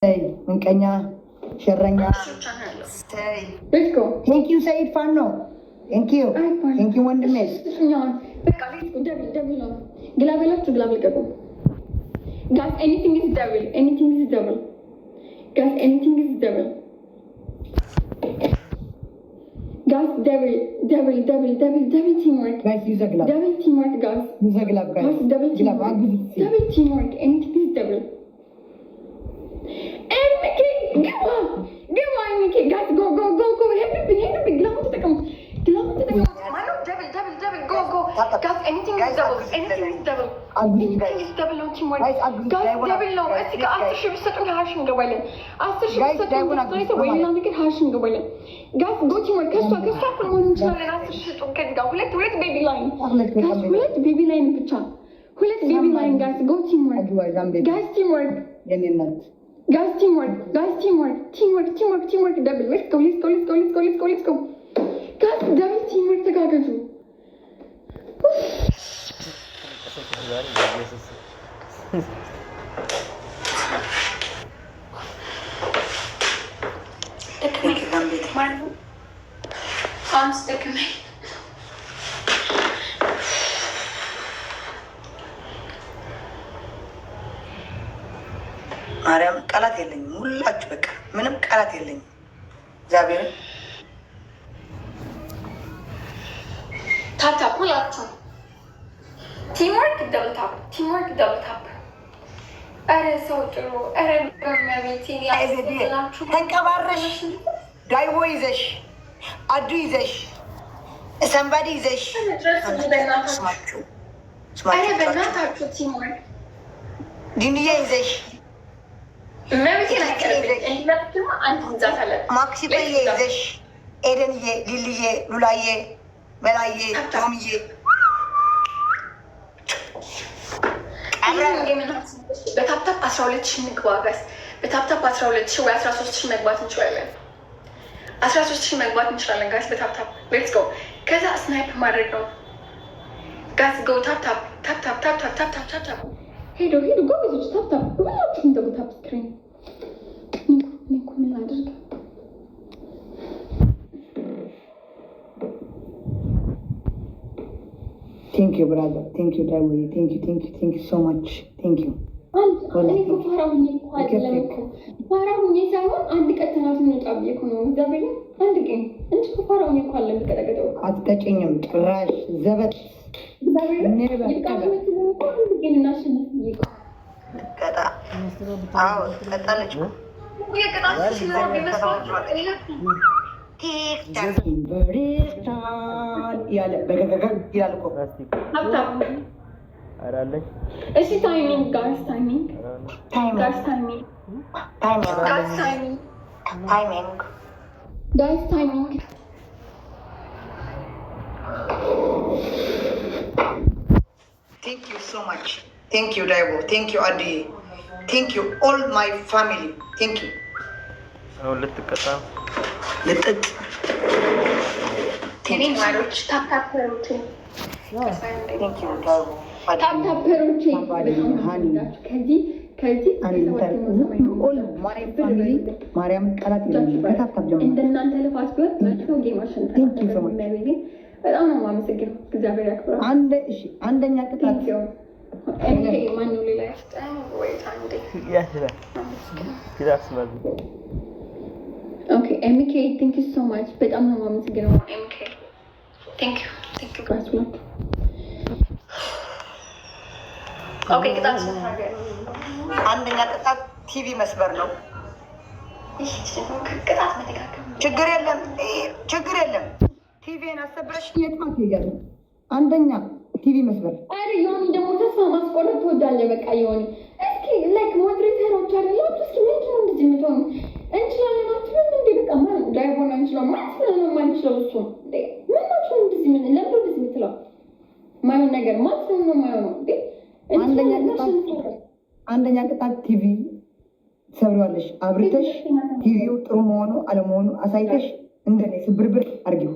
ምንቀኛ ሸረኛ። Let's go. Thank you ሰይድ ፋኖ፣ thank you, thank you ወንድሜ። በቃ let's go. Double, double ነው። Glove ያላችሁ glove ልቀቁ። Guys, anything is double, anything is double, guys, anything is double, guys, double, double, double, double, double teamwork. Guys, use glove. Double teamwork, guys. Use glove, guys. Guys, double glove. Teamwork. አግዙት። Double teamwork, anything is double. ኤምኬ ግባ ግባ ኤምኬ። Guys, go, go, go, go. ሄዱብኝ ሄዱብኝ። Glove ኡን ተጠቀሙ፣ glove ኡን ተጠቀሙ። ማነው? Double, double, double. Go, go, guys, anything is double, anything is double. አግዙት guys. Double ነው teamwork. Guys, አግዙት። Guys. ዳይቦን Double ነው። አግዙት። እስቲ ከ10,000 ብትሰጡን 20,000 እንገባለን። 10,000 Guys, ብትሰጡን ዳይቦን አግዙት። ወይ ሌላ ነገር 20,000 እንገባለን። Guys, go, teamwork. ከሷ እኩል መሆን እንችላለን። 10,000 ስጡን። ከዚህ ጋር ሁለት ሁለት baby lion, guys፣ ሁለት baby lion ብቻ፣ ሁለት baby lion, guys. Go, teamwork, guys, teamwork. የኔ እናት። Guys, teamwork, guys, teamwork, teamwork, teamwork, teamwork, double. Let's go, let's go, let's go, let's go, let's go, let's go. Guys, double teamwork, ተጋገዙ። ዛሬ በኢየሱስ። ደከመኝ፣ አምስት ደከመኝ። ማርያም ቃላት የለኝም። ሁላችሁ በቃ ምንም ቃላት የለኝም። እግዚአብሔርን። Tap tap ሁላችሁ። Teamwork, double tap, teamwork, double tap። ኧረ ሰው ጥሩ። ኧረ በመቤቴ ያስላችሁ። ተንቀባረሽ ዳይቦ ይዘሽ፣ አዱ ይዘሽ፣ ሰንባዲ ይዘሽ። ስማችሁ። ኧረ በእናታችሁ teamwork። ዲንዬ ይዘሽ። መቤቴን አይቀርብኝ። እንዲመጡት አንድ ብዛት አለ። ማክሲኮዬ ይዘሽ፣ ኤደንዬ፣ ሊልዬ፣ ሉላዬ፣ መላዬ፣ ቶምዬ። በ tap tap 12,000 እንግባ guys። በ tap tap 12,000 ወይ 13,000 መግባት እንችላለን። 13,000 መግባት እንችላለን guys በ tap tap። Let's go። ከዛ snipe ማድረግ ነው guys። Go, tap tap, tap tap, tap tap, tap tap, tap tap። ሄዶ ሄዶ ጎበዞች፣ tap tap ሁላችሁም ደግሞ tap screen። እኔ እኮ ምን አድርግ? Thank you, brother, thank you ዳይቦ፣ thank you, thank you, thank you so much, thank you. እኔ እኮ ፋራ ሁኜ እኮ አይደለም እኮ፣ ፋራ ሁኜ ሳይሆን አንድ ቀን ተናት እንውጣ ብዬ እኮ ነው። እግዚአብሔር አንድ ቀን እንጂ እኮ ፋራ ሁኜ እኮ አለ የምቀጠቅጠው። አትቀጭኝም ጭራሽ ዘበት። እግዚአብሔር Never. ይብቃ የምትለው እኮ አንድ ቀን እናሸንፍ ብዬ እኮ። ቀጣ፣ አዎ ትቀጣለች እኮ። የቅጣት ሲኖር ቢመስላችሁ ቲክታክ ያለ በገገገ ይላል እኮ። ሀብታም። ኧረ አለኝ። እሺ timing, guys, timing. Timing. Guys, timing. Timing. Guys, timing. Timing. Guys, timing. Thank you so much, thank you ዳይቦ፣ thank you አድዬ፣ thank you all my family, thank you. አሁን ልትቀጣ። ልጥጥ። የኔ ማሮች፣ tap tapper ኦቼ። Thank you ዳይቦ። Tap tapper ኦቼ። ከዚህ ከዚህ All my family፣ ማርያም ቃላት የለኝም። ከ tap tap ጀምሮ። እንደናንተ ልፋት ቢሆን መጥፎ game አሸንፈናል። Thank you so much. በጣም ነው የማመሰግነው። እግዚአብሔር ያክብራል። አንድ እሺ፣ አንደኛ ቅጣት። ማነው ሌላ ያስጠን? ወይት አንዴ። ያስላል ቅጣት ስማዝ። Okay ኤምኬ, thank you so much፣ በጣም ነው የማመሰግነው። ኤምኬ, thank you, thank you guys ሁላችሁ። Okay ቅጣት። አንደኛ ቅጣት ቲቪ መስበር ነው። ይህ ደግሞ ቅጣት መደጋገም። ችግር የለም፣ ችግር የለም። ቲቪን አሰብረሽ የት ማትሄጃለሽ? አንደኛ ቲቪ መስበር። አረ ዮኒ ደግሞ ተስፋ ማስቆረጥ ትወዳለህ። በቃ ዮኒ እስኪ like moderator ኦች አይደላችሁ? እስኪ ምንድን ነው እንደዚህ የምትሆኑ? እንችላለን አትሉም እንዴ? በቃ ማን ዳይቦን አንችለው ማለት ነው የማንችለው እሱ እንዴ? ምናችሁ እንደዚህ ምን ለምን እንደዚህ የምትለው ማይሆን ነገር ማለት ነው የማይሆነው እንዴ? አንደኛ ቅጣት ቲቪ ትሰብሪዋለሽ። አብርተሽ ቲቪው ጥሩ መሆኑ አለመሆኑ አሳይተሽ እንደኔ ስብርብር አርጊው።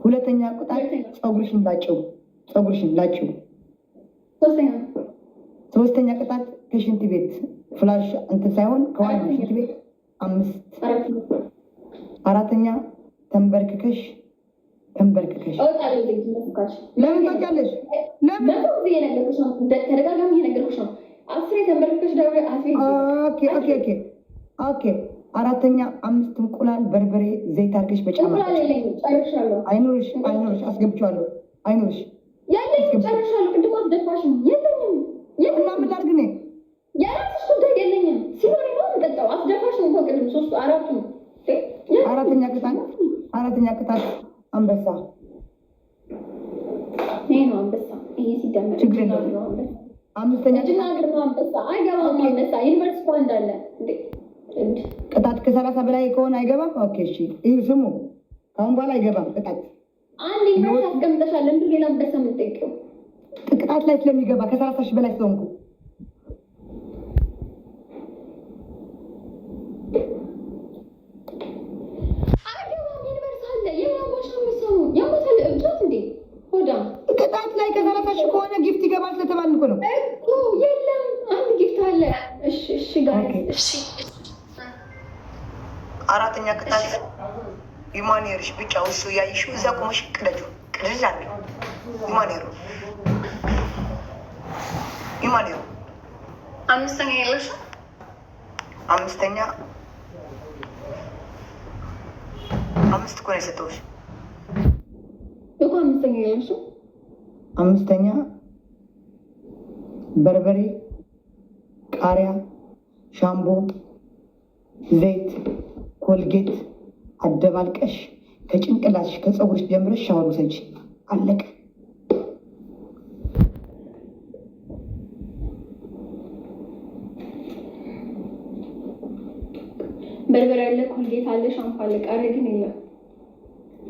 ሁለተኛ ቅጣት ፀጉርሽን ላጭው፣ ፀጉርሽን ላጭው። ሶስተኛ ቅጣት ከሽንት ቤት Flush እንትን ሳይሆን ከዋናው ሽንት ቤት አምስት። አራተኛ ተንበርክከሽ ተንበርክከሽ። ለምን ትወጫለሽ? ለምን? ተደጋጋሚ እየነገርኩሽ ነው። አስሬ ተንበርክከሽ Okay። አራተኛ አምስት እንቁላል በርበሬ ዘይት አድርገሽ በጫማ። አይኑርሽ፣ አይኑርሽ፣ አስገብቼዋለሁ። አይኑርሽ። ያለኝም ጨርሻለሁ። ቅድም አስደፋሽኝ። የለኝም። እና ምን ላድርግ እኔ? የራስሽ ጉዳይ። የለኝም። ሲኖር ነው የምጠጣው። አስደፋሽኝ እኮ ቅድም ሶስቱ አራቱ። አራተኛ ቅጣት አንበሳ። ይሄ ነው አንበሳ። ይሄ ሲደመር ችግር የለውም። አምስተኛ እጅና እግር ነው አንበሳ። አይገባም አንበሳ። Universe እኮ እንዳለ ቅጣት ከ30 በላይ ከሆነ አይገባም። Okay እሺ፣ ይህ ስሙ፣ ከአሁን በኋላ አይገባም ቅጣት። አንድ universe አስቀምጠሻል። ለምንድን ሌላ አንበሳ የምትጠይቂው? ቅጣት ላይ ስለሚገባ ከ30,000 በላይ ስለሆንኩ። አይገባም። Universe አለ። የማንቧሽ አንበሳ ነው። ያሞታል። እብዳት እንዴ ሆዳ። ቅጣት ላይ ከ30,000 ከሆነ gift ይገባል ስለተባልን እኮ ነው። እኮ የለም፣ አንድ gift አለ። እሺ እሺ guys እሺ። አራተኛ ቅጣት human hair ሽ ብቻ እሱ እያየሽው እዛ ቆመሽ ቅደጁ፣ ቅድድ አለ human hair ኡ human hair ኡ። አምስተኛ የለሽም? አምስተኛ አምስት እኮ ነው የሰጠሁሽ። እኮ አምስተኛ የለሽም? አምስተኛ በርበሬ፣ ቃሪያ፣ ሻምቦ፣ ዘይት፣ ኮልጌት አደባልቀሽ ከጭንቅላትሽ ከፀጉርሽ ጀምረሽ ሻወር ውሰጂ። አለቀ። በርበሬ አለ፣ ኮልጌት አለ፣ ሻምፖ አለ፣ ቃሪያ ግን የለም።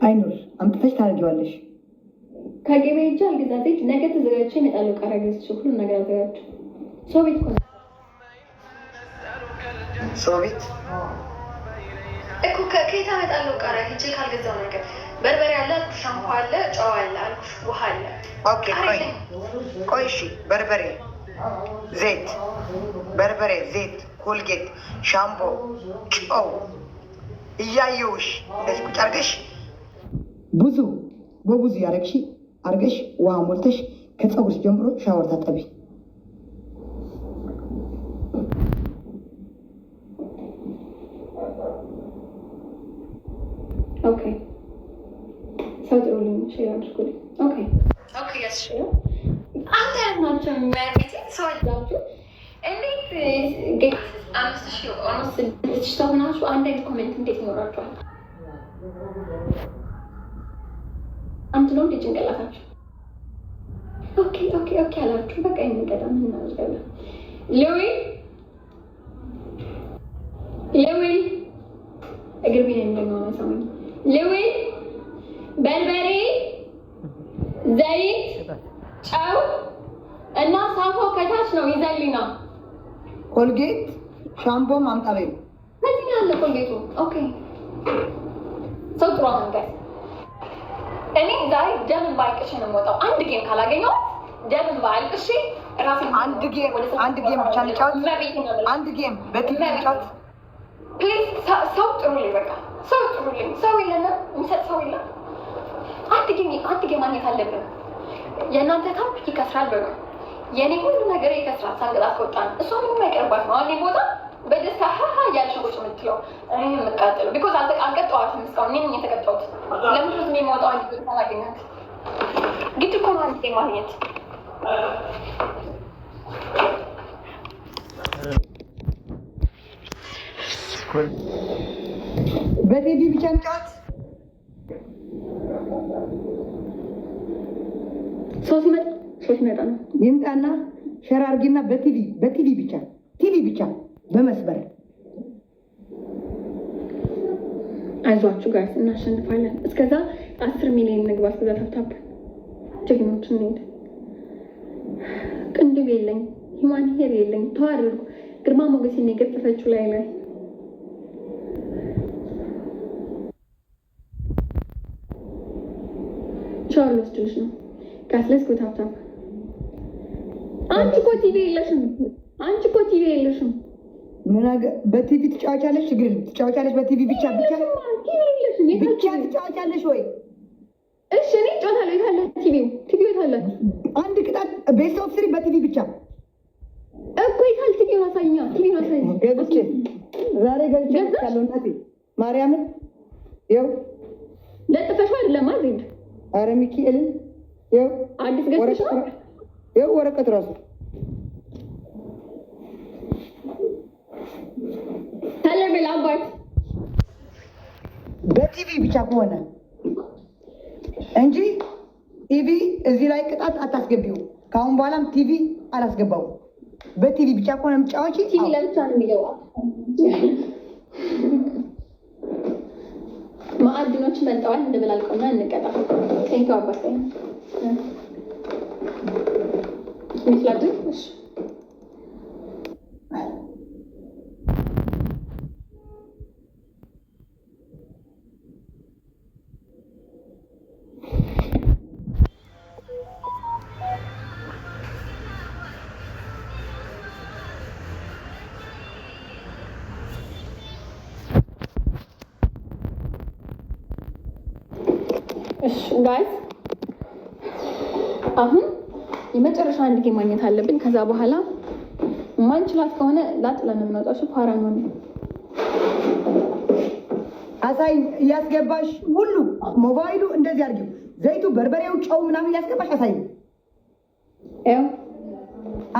አይኑር፣ አምጥተሽ ታደርጊዋለሽ። ከገበያ ሄጄ አልገዛ ዘይት ነገ ተዘጋጅቼ እመጣለሁ። ቃሪያ ገዝቼ ሁሉን ነገር አዘጋጅቼ ሰው ቤት እኮ ነው። ሰው ቤት። እኮ ከየት አመጣለሁ? ቃሪያ ሄጄ ካልገዛው ነገር በርበሬ አለ አልኩሽ፣ ሻምፖ አለ፣ ጨው አለ አልኩሽ፣ ውሃ አለ። Okay፣ ቆይ ቆይ፣ እሺ። በርበሬ፣ ዘይት፣ በርበሬ፣ ዘይት፣ ኮልጌት፣ ሻምፖ፣ ጨው እያየውሽ እንደዚህ ቁጭ አድርገሽ ብዙ በብዙ ያደረግሽ አድርገሽ ውሃ ሞልተሽ ከፀጉርሽ ጀምሮ ሻወር ታጠቢ። Okay፣ ሰው ጥሩልኝ፣ share አድርጉልኝ። Okay እሺ። አንድ አይነት ናቸው የሚያርቤት ሰው አላችሁ። እንዴት 5,000 almost 6,000 ሰው ሆናችሁ አንድ አይነት comment እንዴት ይኖራችኋል? አንድ ነው እንዴ ጭንቅላታችሁ? Okay አላችሁ። በቃ የምንቀጣ ምን እናደርጋለን? ሌዊ ሌዊ እግር ቢን እንደሆነ ሰማኝ። ሌዊ በርበሬ፣ ዘይት፣ ጨው እና ሳፎ ከታች ነው ይዘልኝ ነው። ኮልጌት ሻምፖ ማምጣ በይው። ከዚህ ነው ያለ ኮልጌቱ። Okay፣ ሰው ጥሩ አሁን guys፣ እኔ ዛሬ ደም እንባ አልቅሼ ነው የምወጣው። አንድ game ካላገኘኋት ደም እንባ አልቅሼ ራሴን አንድ game፣ አንድ game ብቻ እንጫወት። አንድ game በ TV እንጫወት። Please ሰው ጥሩልኝ፣ በቃ ሰው ጥሩልኝ። ሰው የለንም፣ የሚሰጥ ሰው የለም። አንድ game፣ አንድ game ማግኘት አለብን። የእናንተ tap ይከስራል በሉ፣ የእኔ ሁሉ ነገር ይከስራል። ሳንቅጣት ከወጣን እሷ ምንም አይቀርባት ነው። አሁን ቦታ በደስታ ሀሀ እያለሽ ነው ቁጭ የምትለው፣ እኔ የምቃጠለው because አልቀጣኋትም እስካሁን። እኔ ነኝ የተቀጣሁት። ለምንድን ነው ዝም የማወጣው? አንድ game ካላገኛት ግድ እኮ ነው አንድ game ማግኘት። በቴዲ ብቻ እንጫወት። ሰው ሲመጣ ሰው ሲመጣ ነው። ይምጣና share አድርጊና በ TV በ TV ብቻ ቲቪ ብቻ በመስበር። አይዟችሁ guys፣ እናሸንፋለን። እስከዛ 10 ሚሊዮን ንግባ። እስከዛ tap tap ጀግኖች እንሂድ። ቅንድብ የለኝ፣ human hair የለኝ፣ ተዋረድኩ። ግርማ ሞገሴን የገፈፈችው ላይ ላይ ሻወር ልወስድልሽ ነው። Guys, let's go, tap tap። አንቺ እኮ ቲቪ የለሽም። አንቺ እኮ ቲቪ የለሽም። በቲቪ ትጫወቻለሽ? ችግር የለም ትጫወቻለሽ። በቲቪ ብቻ ብቻ ብቻ ትጫወቻለሽ ወይ? እሺ እኔ እጫወታለሁ። የት አለ ቲቪው? ቲቪው የት አለ? አንድ ቅጣት best of three በ TV ብቻ እኮ የት አለ ቲቪውን? አሳይኛ፣ ቲቪውን አሳይኝ። ገዝቼ ዛሬ ገዝቼ ያለው እናቴ ማርያምን ይኸው። ለጥፈሽው አይደለም ዜድ? ኧረ ሚካኤልን ይኸው። አዲስ ገዝተሽው? ይኸው ወረቀት ራሱ። ተለብል አባት። በቲቪ ብቻ ከሆነ እንጂ ቲቪ እዚህ ላይ ቅጣት አታስገቢው። ከአሁን በኋላም ቲቪ አላስገባው። በቲቪ ብቻ ከሆነ የምትጫወቺ ቲቪ ለብቻ ነው የሚገባ። ማዕድኖች መጠዋል እንደበላልቀውና እንቀጣ። Thank you አባት። ይመስላል። እሺ። እሺ guys፣ አሁን የመጨረሻ አንድ game ማግኘት አለብን። ከዛ በኋላ ማንችላት ከሆነ ላጥ ብለን ነው የምንወጣው። እሺ ፋራ ነው። አሳይ እያስገባሽ ሁሉ ሞባይሉ እንደዚህ አድርጊው። ዘይቱ፣ በርበሬው፣ ጨው ምናምን እያስገባሽ አሳይ። ያው።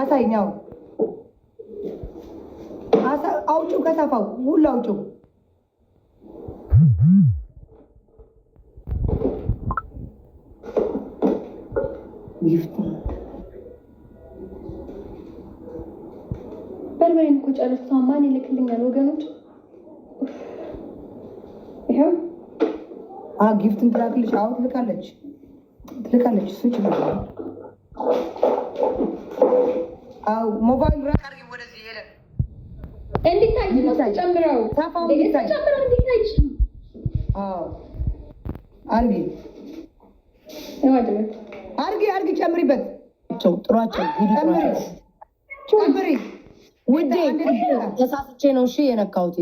አሳይኝ። አዎ፣ አውጪው፣ ከሳፋው ሁሉ አውጪው። Gift። በርበሬን እኮ ጨረስኩት። ማን ይልክልኛል ወገኖች? ይኸው። Gift ን ትላክልሽ። አዎ ትልካለች፣ ትልካለች። እሱ ይችላል። አዎ ሞባይል ራቅ አድርጊ ወደዚህ ሄደን። እንዲታይ ነው ጨምረው። ሳፋው እንዲታይ። ጨምረው እንዲታይ። አዎ አድርጊ። ይኸው አይደለም? አድርጊ፣ አድርጊ፣ ጨምሪበት። ጥሯቸው ሂዱ። ጨምሪ። ጥሯቸው። ጨምሪ። ውዴ ተሳስቼ ነው እሺ የነካሁት።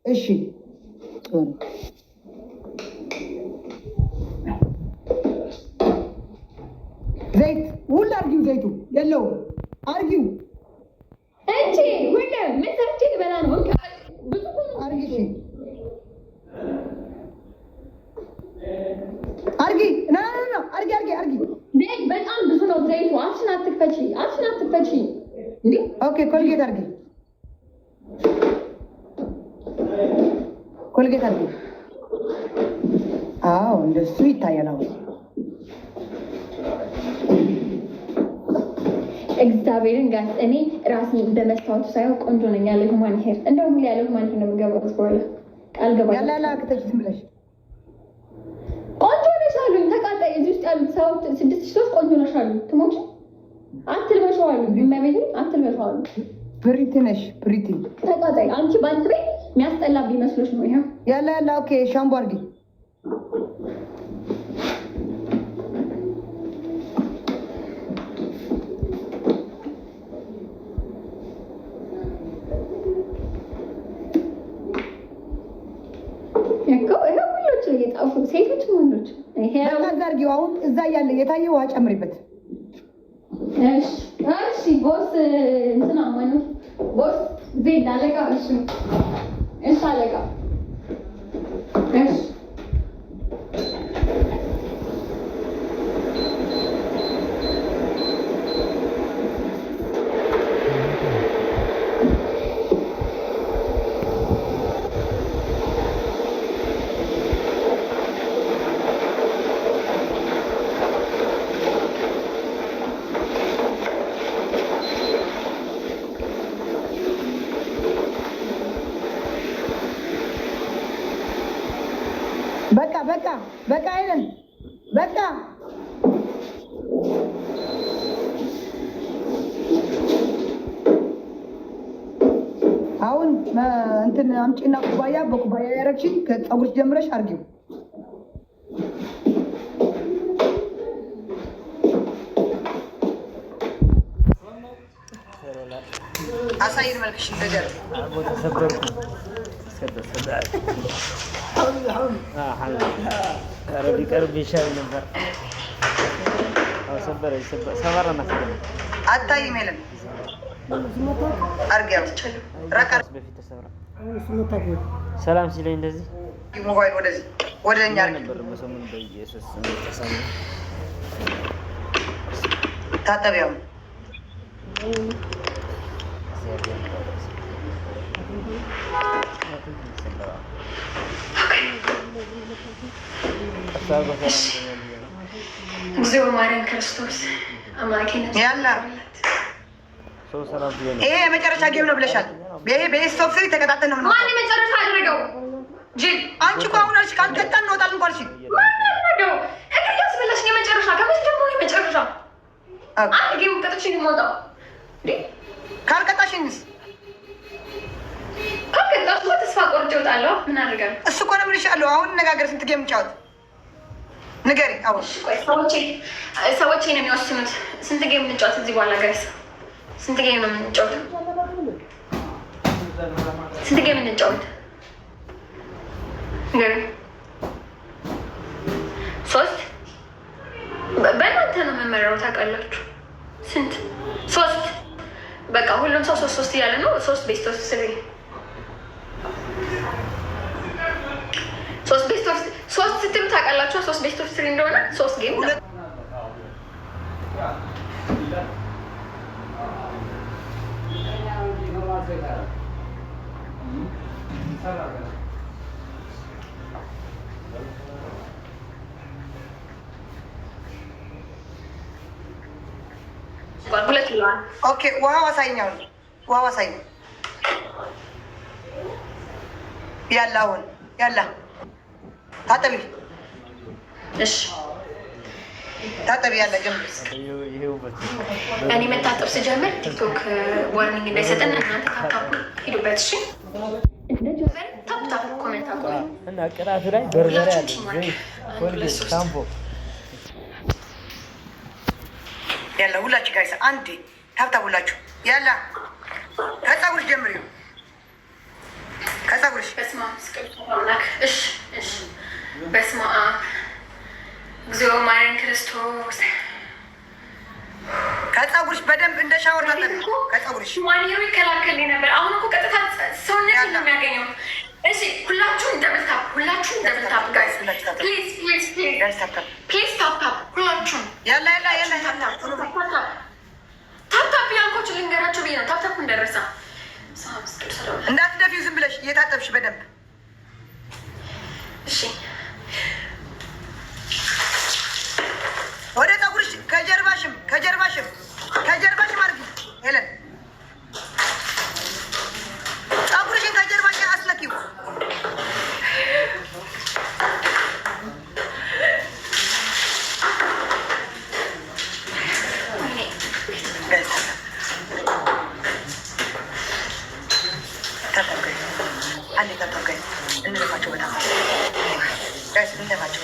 እሺ። ጥሩ። ዘይት ሁሉ አድርጊው። ዘይቱ የለውም፣ አድርጊው። እንቺ ሁለ ምን ሰርቼ ልበላ ነው? ብዙ እኮ ነው። አድርጊ። እሺ አድርጊ። No, no, no፣ አድርጊ፣ አድርጊ፣ አድርጊ። ዘይት በጣም ብዙ ነው ዘይቱ። አፍሽን አትክፈቺ፣ አፍሽን አትክፈቺ። እንዴ! Okay፣ ኮልጌት አድርጊ፣ ኮልጌት አድርጊ። አዎ እንደሱ ይታያል። አሁን እግዚአብሔርን guys፣ እኔ ራሴ በመስታወቱ ሳይሆን ቆንጆ ነኝ ያለ human hair፣ እንደውም ሁሌ ያለ human hair ነው የምገባው በኋላ ቃል ገባ። ያለ ያለ ክተች ዝም ብለሽ። ቆንጆ ነሽ አሉኝ። ተቃጣይ እዚህ ውስጥ ያሉት ሰው 6000 ቆንጆ ነሽ አሉኝ። ትሞች አትልበሸው አሉኝ። እመቤቴን አትልበሸው አሉኝ። Pretty ነሽ፣ pretty። ተቃጣይ አንቺ በአንቺ ቤት የሚያስጠላ ቢመስሎች ነው ይኸው። ያለ ያለ okay፣ ሻምፖ አድርጊ። እኮ ይኸው ሁሎች እየጣፉ ሴቶችም ወንዶች ይሄው። በቃ እዛ አድርጊው። አሁን እዛ እያለ የታየ ውሃ ጨምሪበት። እሺ እሺ፣ boss እንትና ማነው? Boss ዜድ አለቃ። እሺ እሺ አለቃ፣ እሺ። በቃ በቃ በቃ አይደል በቃ። አሁን እንትን አምጪና ኩባያ በኩባያ ያረግሽ ከፀጉርሽ ጀምረሽ አርጊው። አሳይን መልክሽ ነገር አቦ ተሰበርኩ። ኧረ ቢቀርብ ይሻል ነበር። ሰበረ አታይም። ሄለን አርጊያው ራቅ በፊት ተሰብራ ሰላም ሲለኝ እንደዚህ ሞባይል ወደዚህ ወደ እኛ ነበር። በሰሙን በኢየሱስ ተሰማ ታጠቢያው እግዚኦ ማርያም ክርስቶስ አምላኬ ያላ ይሄ የመጨረሻ game ነው ብለሻል። ይሄ best of three ተቀጣጠን ነው። ማን የመጨረሻ አደረገው? ጅል አንቺ እኮ አሁን አልሽ ካልቀጣን እንወጣለን እኮ አልሽ። ማን አደረገው? እግር እያስበላሽ የመጨረሻ ከመቼ ጀምሮ የመጨረሻ አንድ game ቀጥቼ ነው የምወጣው። ካልቀጣሽንስ? ካልቀጣሽ ተስፋ ቆርጬ እወጣለሁ። ምን አደርጋለሁ? እሱ እኮ ነው የምልሽ አለው። አሁን እንነጋገር። ስንት game እንጫወት ንገሪ። አሁን ሰዎቼ ነው የሚወስኑት። ስንት game እንጫወት እዚህ በኋላ guys? ስንት game ነው የምንጫወተው? ስንት game እንጫወት? ንገሪ። ሶስት። በእናንተ ነው የምመራው ታውቃላችሁ። ስንት? ሶስት። በቃ ሁሉም ሰው ሶስት ሶስት እያለ ነው። ሶስት best of three፣ ሶስት best of ሶስት ስትሉ ታውቃላችሁ። ሶስት best of three እንደሆነ ሶስት game ነው። ሁለት ብለዋል። Okay፣ ውሃው አሳይኝ። አሁን ውሃው አሳይኝ። ያላ አሁን ያላ ታጠቢ። እሺ ታጠቢ። ያላ ጀምር። እኔ መታጠብ ስጀምር ቲክቶክ warning እንዳይሰጠን እናንተ tap tap ሂዱበት። እሺ tap tap comment አቆዩ እና ቅጣቱ ላይ በርበሬ አለ፣ ዘይት፣ ኮልጌት፣ ሻምፖ። ያላ ሁላችሁ guys አንዴ tap tap ሁላችሁ ያላ ከፀጉርሽ ጀምሪ። ከፀጉርሽ። በስመ አብ ቅዱስ አምላክ። እሺ እሺ። በስመ አብ እግዚኦ ማርያም ክርስቶስ። ከፀጉርሽ በደንብ እንደ ሻወር ታጠቢ። ከፀጉርሽ። ማንኛው ይከላከል ነበር። አሁን እኮ ቀጥታ ሰውነት ነው የሚያገኘው። እሺ ሁላችሁም double tap፣ ሁላችሁም double tap guys፣ please please please please tap tap ሁላችሁም። ያላ ያላ ያላ ያላ። Tap tap ያልኳችሁ ልንገራችሁ ብዬ ነው። Tap tap እንደረሳ እንዳትደፊው ዝም ብለሽ እየታጠብሽ በደንብ። እሺ። ወደ ፀጉርሽ ከጀርባሽም ከጀርባሽም ከጀርባሽም አድርጊ ሄለን፣ ፀጉርሽን ከጀርባሽ አስለኪው። Guys, tap tap guys፣ አንዴ tap tap guys፣ እንለፋቸው በ tap guys፣ እንለፋቸው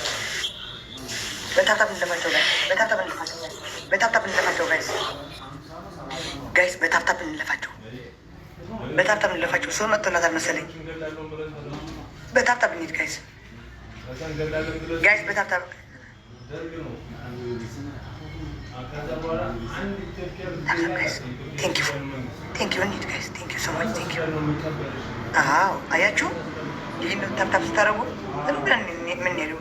በ tap tap፣ እንለፋቸው guys፣ በ tap tap እንለፋቸው guys፣ በ tap tap እንለፋቸው guys፣ guys በ tap tap እንለፋቸው፣ በ tap tap እንለፋቸው። ሰው መጥቶላታል መሰለኝ። በ tap tap እንሂድ guys፣ guys በ tap tap፣ tap tap guys። Thank you, thank you። እንሂድ guys። Thank you so much, thank you። አዎ አያችሁ፣ ይህን tap tap ስታደርጉ ዝም ብለን የምንሄደው።